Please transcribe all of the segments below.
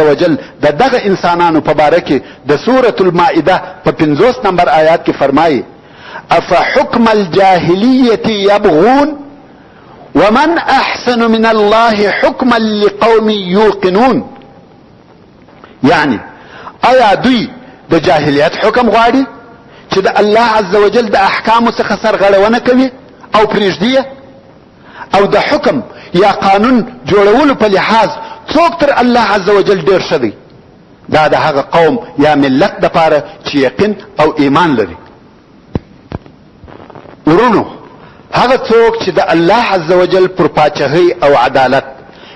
وجل د دغه انسانانو په باره کې د سورة المائده په 50 نمبر آیات کې فرمایي: افحکم الجاهلیة یبغون ومن احسن من الله حکما لقوم یوقنون. یعنی آیا دوی د جاهلیت حکم غواړي چې د الله عز وجل د احکامو څخه سرغړونه کوي او پرېږدي؟ او د حکم یا قانون جوړولو په لحاظ څوک تر الله عز وجل ډېر ښه دی؟ دا د هغه قوم یا ملت دپاره چې یقین او ایمان لري. ورونو، هغه څوک چې د الله عز وجل پر پاچهۍ او عدالت،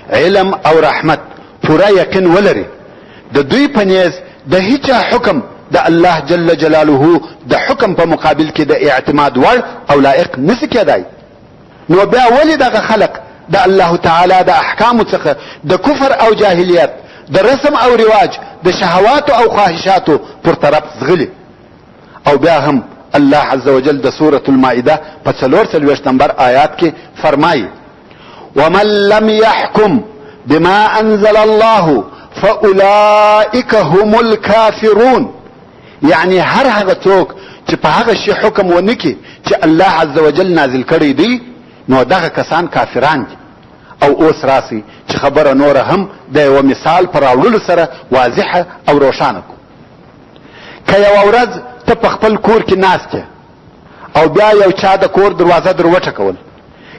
علم او رحمت پوره یقین ولري، د دوی په نیز د هیچا حکم د الله جل جلاله د حکم په مقابل کې د اعتماد وړ او لایق نسی کېدای. نو بیا ولې دغه خلق د الله تعالی د احکامو څخه د کفر او جاهلیت د رسم او رواج د شهواتو او خواهشاتو پر طرف ځغلي؟ او بیا هم الله عز وجل د سورة المائده په 44 نمبر آیات کې فرمایي: ومن لم يحكم بما انزل الله فاولئک هم الكافرون. یعنی هر هغه څوک چې په هغه شي حکم ونه کړي چې الله عز وجل نازل کړی دی، نو دغه کسان کافران دي. او اوس راسي چې خبره نوره هم د یوه مثال په راوړلو سره واضحه او روښانه کړو. که یوه ورځ ته په خپل کور کې ناست یې او بیا یو چا د کور دروازه در وټکول،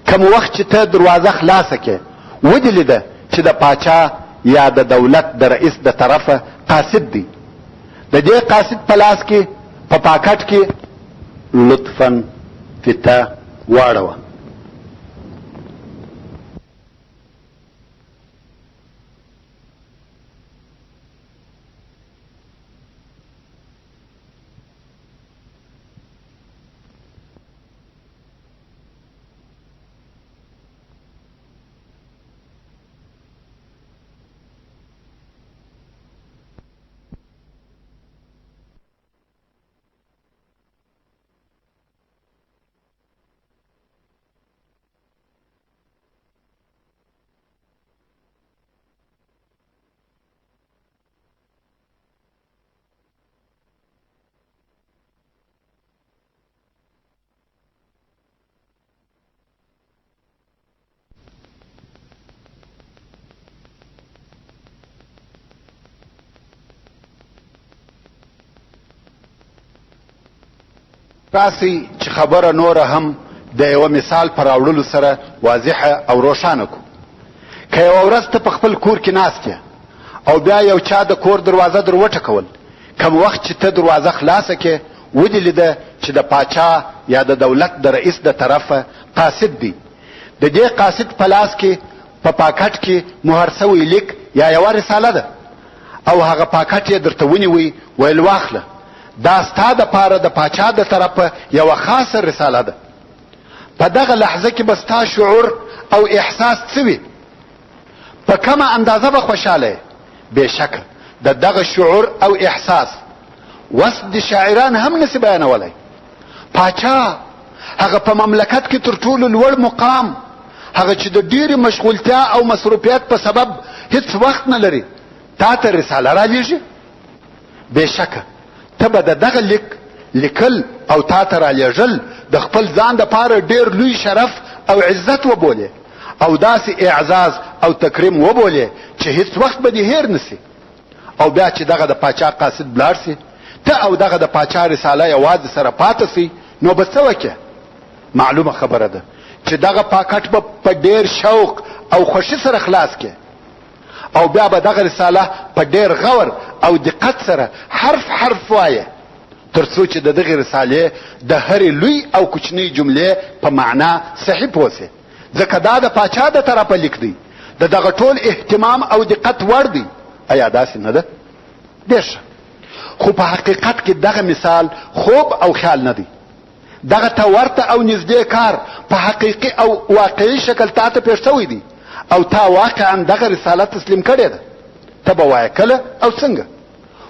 کوم وخت چې ته دروازه خلاصه کړې، ودې لیده چې د پاچا یا د دولت د رئیس د طرفه قاصد دی. د دې قاصد په لاس کې په پاکټ کې لطفا فیته واړوه. راسئ چې خبره نوره هم د یوه مثال په راوړلو سره واضحه او روښانه کړو. که یوه ورځ ته په خپل کور کې ناست یې او بیا یو چا د کور دروازه در وټکول، کوم وخت چې ته دروازه خلاصه کړې، ودې لیده چې د پاچا یا د دولت د رئیس د طرفه قاصد دی. د دې قاصد په لاس کې په پاکټ کې مهر سوی لیک یا یوه رساله ده، او هغه پاکټ یې درته ونیوی، ویل واخله، دا ستا دپاره د پاچا د طرفه یوه خاصه رساله ده. په دغه لحظه کې به ستا شعور او احساس څه وي؟ په کومه اندازه به خوشحاله یې؟ بېشکه د دغه شعور او احساس وصف د شاعران هم نسی بیانولی. پاچا، هغه په مملکت کې تر ټولو لوړ مقام، هغه چې د ډېرې مشغولتیا او مصروفیت په سبب هیڅ وخت نه لري، تا ته رساله رالیږي. بېشکه ته به د دغه لیک لیکل او تا ته رالیږل د خپل ځان دپاره ډېر لوی شرف او عزت وبولې، او داسې اعزاز او تکریم وبولې چې هیڅ وخت به دې هېر نسي. او بیا چې دغه د پاچا قاصد بلاړ سي، ته او دغه د پاچا رساله یوازې سره پاته سي، نو به څه وکې؟ معلومه خبره ده چې دغه پاکټ به په ډېر شوق او خوښي سره خلاص کړې، او بیا به دغه رساله په ډېر غور او دقت سره حرف حرف وایې، تر څو چې د دغې رسالې د هرې لوی او کوچنۍ جملې په معنا صحیح پوه سې، ځکه دا د پاچا د طرفه لیک دی، د دغه ټول اهتمام او دقت وړ دی. ایا داسې نه ده؟ ډېر ښه. خو په حقیقت کې دغه مثال خوب او خیال نه دی. دغه ته ورته او نږدې کار په حقیقي او واقعي شکل تا ته پېښ شوی دی، او تا واقعا دغه رساله تسلیم کړې ده. ته به وایې کله او څنګه؟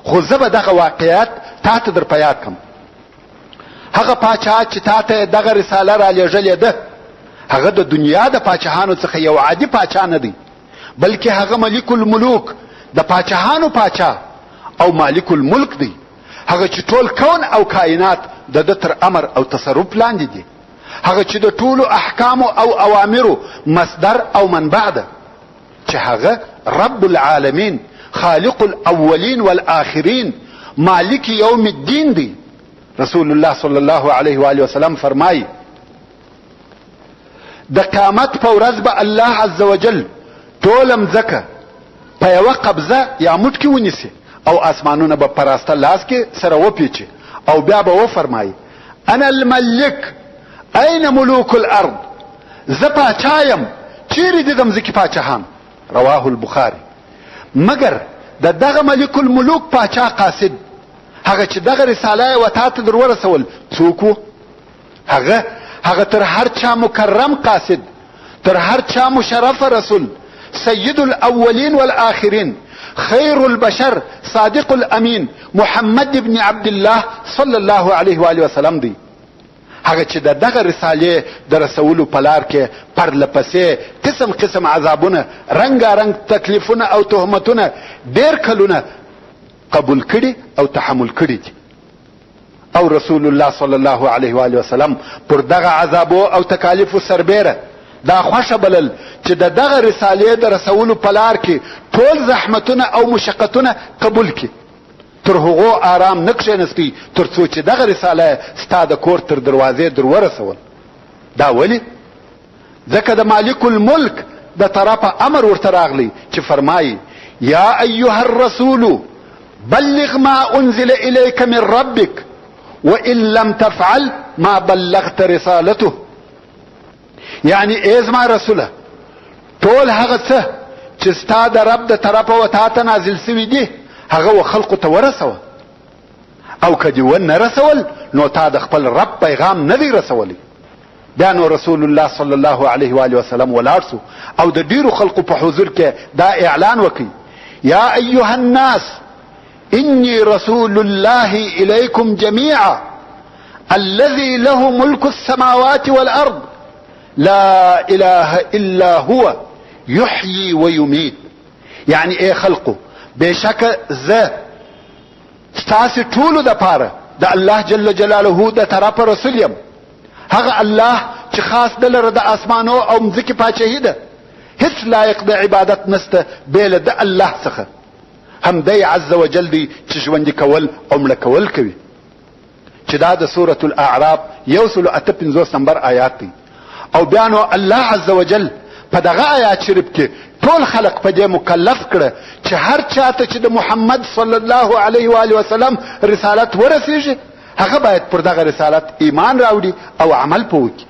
خو زه به دغه واقعیت تا ته در په یاد کړم. هغه پاچا چې تا ته دغه رساله رالیږلې ده، هغه د دنیا د پاچاهانو څخه یو عادي پاچا نه دی، بلکې هغه ملک الملوک، د پاچاهانو پاچا او مالک الملک دی، هغه چې ټول کون او کائنات د ده تر امر او تصرف لاندې دي، هغه چې د ټولو احکامو او اوامرو مصدر او منبع ده، چې هغه رب العالمین، خالق الاولین والآخرین، مالک یوم الدین دی. رسول الله صلی الله علیه و آله وسلم فرمایي د قیامت په ورځ به الله عز وجل ټوله مځکه په یوه قبضه یا موټ کې ونیسي او آسمانونه به په راسته لاس کې سره وپیچي او بیا به وفرمایي انا الملک اين ملوک الارض، زه پاچا یم، چیرې دي د مځکې پاچاهان؟ رواه البخاري. مګر د دغه ملک الملوک پاچا قاصد، هغه چې دغه رساله یې وتا ته در ورسول، څوک و؟ هغه تر هر چا مکرم قاصد، تر هر چا مشرف رسول، سید الاولین والآخرین، خیر البشر، صادق الامین، محمد ابن عبد الله صلی الله علیه وآله وسلم دی. هغه چې د دغه رسالې د رسولو په لار کې پرله پسې قسم قسم عذابونه، رنګارنګ تکلیفونه او تهمتونه ډېر کلونه قبول کړي او تحمل کړي دي. او رسول الله صلی الله علیه و آله وسلم پر دغه عذابو او تکالیفو سربېره دا خوښه بلل چې د دغه رسالې د رسولو په لار کې ټول زحمتونه او مشقتونه قبول کړي، تر هغو آرام نه کښېنستی تر څو چې دغه رساله ستا د کور تر دروازې در ورسول. دا ولې؟ ځکه د مالک الملک د طرفه امر ورته راغلی چې فرمایي یا ایها الرسول بلغ ما انزل الیک من ربک وان لم تفعل ما بلغت رسالته. یعنی ای زما رسوله، ټول هغه څه چې ستا د رب د طرفه و تا ته نازل سوي دي هغه و خلقو ته ورسوه، او که دې ونه رسول نو تا د خپل رب پیغام نه دی رسولی. بیا نو رسول الله صلی الله علیه و آله وسلم ولاړ سو او د ډیرو خلقو په حضور کې دا اعلان وکړي یا ایها الناس انی رسول الله الیکم جمیعا الذي له ملك السماوات والارض لا اله الا هو يحيي ويميت. یعنی ای خلقو، بېشکه زه ستاسې ټولو دپاره د الله جل جلاله د طرفه رسول یم، هغه الله چې خاص ده لره د آسمانو او مځکې پاچهي ده، هیڅ لایق د عبادت نسته بې له د الله څخه. هم دی عز وجل دی چې ژوندي کول او مړه کول کوي، چې دا د سورة الاعراف 158 نمبر آیات دی. او بیا نو الله عز وجل په دغه آیات شریف کې ټول خلق په دې مکلف کړه چې هر چاته چې د محمد صلی الله علیه و آله وسلم رسالت ورسیږي هغه باید پر دغه رسالت ایمان راوړي او عمل په وکړي.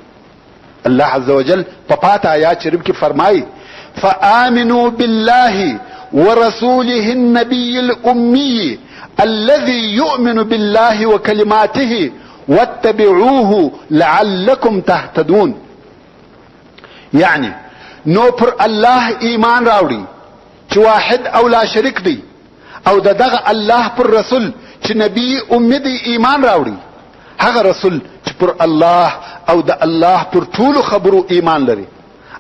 الله عز وجل په پاته آیات شریف کې فرمایي فآمنوا بالله ورسوله النبي الأمي الذي يؤمن بالله وكلماته واتبعوه لعلكم تهتدون. یعنی نو پر الله ایمان راوړي چې واحد او لا شریک دی، او د دغه الله پر رسول چې نبی امي دی ایمان راوړي، هغه رسول چې پر الله او د الله پر ټولو خبرو ایمان لري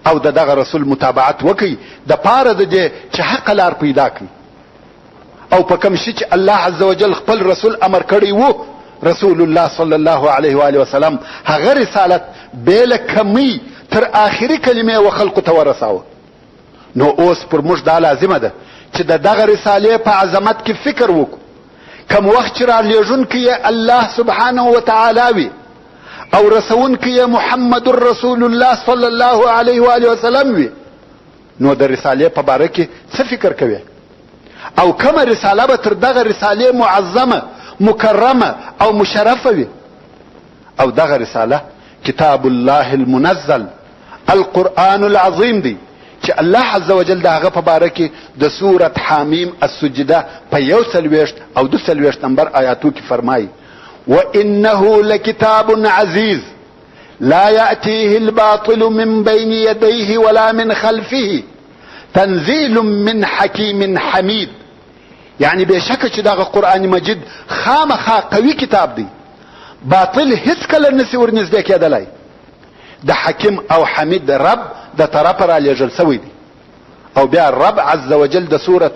او د دغه رسول متابعت وکړي د پاره د دې چې حق لار پیدا کړي. او په کوم شي چې الله عز وجل خپل رسول امر کړی وو، رسول الله صلی الله علیه و آله وسلم هغه رسالت بې له کمۍ تر آخري کلمې و خلقو ته ورساوه. نو اوس پر موږ دا لازمه ده چې د دغه رسالې په عظمت کې فکر وکړو. کوم وخت چې رالیږونکی یې الله سبحانه وتعالی وي او رسوونکی یې محمد رسول الله صلی الله علیه و آله وسلم وي، نو د رسالې په باره کې څه فکر کوي؟ او کومه رساله به تر دغه رسالې معظمه، مکرمه او مشرفه وي؟ او دغه رساله کتاب الله المنزل القرآن العظیم دی چې الله عز وجل د هغه په باره کې د سورت حامیم السجده په 41 او 42 نمبر آیاتو کې فرمایي وانه لکتاب عزیز لا يأتيه الباطل من بين يديه ولا من خلفه تنزيل من حكيم حميد. یعنی بېشکه چې دغه قرآن مجید خامخا قوي کتاب دی، باطل هیڅکله نسی ورنږدې کېدلی، د حکیم او حمید رب د طرفه رالیږل سوی دی. او بیا رب عز وجل د سورة